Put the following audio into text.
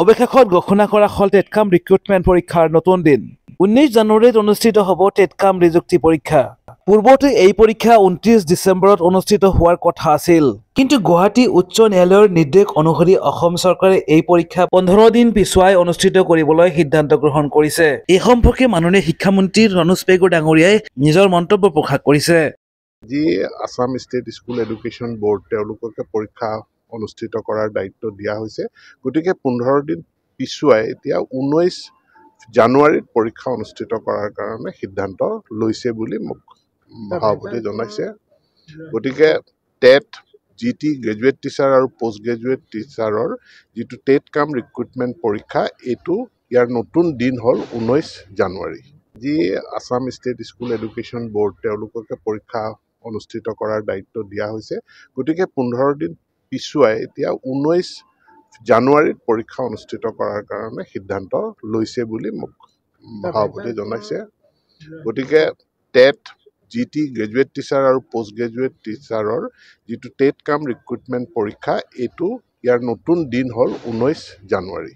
অৱশেষত ঘোষণা কৰা হ'ল টেট কাম ৰিক্ৰুটমেণ্ট পৰীক্ষাৰ নতুন দিন। 19 জানুৱাৰীত অনুষ্ঠিত হ'ব টেট কাম নিযুক্তি পৰীক্ষা। পূৰ্বতে এই পৰীক্ষা 29 ডিচেম্বৰত অনুষ্ঠিত হোৱাৰ কথা আছিল, কিন্তু গুৱাহাটী উচ্চ ন্যায়ালয়ৰ নিৰ্দেশ অনুসৰি অসম চৰকাৰে এই পৰীক্ষা 15 দিন পিছুৱাই অনুষ্ঠিত কৰিবলৈ সিদ্ধান্ত গ্ৰহণ কৰিছে। এই সম্পৰ্কে মাননীয় শিক্ষামন্ত্ৰী ৰণোজ পেগু ডাঙৰীয়াই নিজৰ মন্তব্য প্ৰকাশ কৰিছে। যি Assam State School Education Board, তেওঁলোককে পৰীক্ষা অনুষ্ঠিত কৰাৰ দায়িত্ব দিয়া হৈছে। গতিকে 15 দিন পিছুৱাই এতিয়া 19 জানুৱাৰীত পৰীক্ষা অনুষ্ঠিত কৰাৰ কাৰণে সিদ্ধান্ত লৈছে বুলি মোক সভাপতি জনাইছে। গতিকে TET, GT, graduate teacher আৰু পষ্ট গ্ৰেজুৱেট টিচাৰৰ যিটো টেট কাম ৰিক্ৰুটমেণ্ট পৰীক্ষা, এইটো ইয়াৰ নতুন দিন হ'ল 19 জানুৱাৰী। যি Assam State School Education Board, তেওঁলোককে পৰীক্ষা অনুষ্ঠিত কৰাৰ দায়িত্ব দিয়া হৈছে। গতিকে 15 দিন পিছুৱাই এতিয়া 19 জানুৱাৰীত পৰীক্ষা অনুষ্ঠিত কৰাৰ কাৰণে সিদ্ধান্ত লৈছে বুলি মোক সভাপতি জনাইছে। গতিকে TET, GT, graduate teacher আৰু পষ্ট গ্ৰেজুৱেট টিচাৰৰ যিটো টেট কাম ৰিক্ৰুটমেণ্ট পৰীক্ষা, এইটো ইয়াৰ নতুন দিন হ'ল 19 জানুৱাৰী।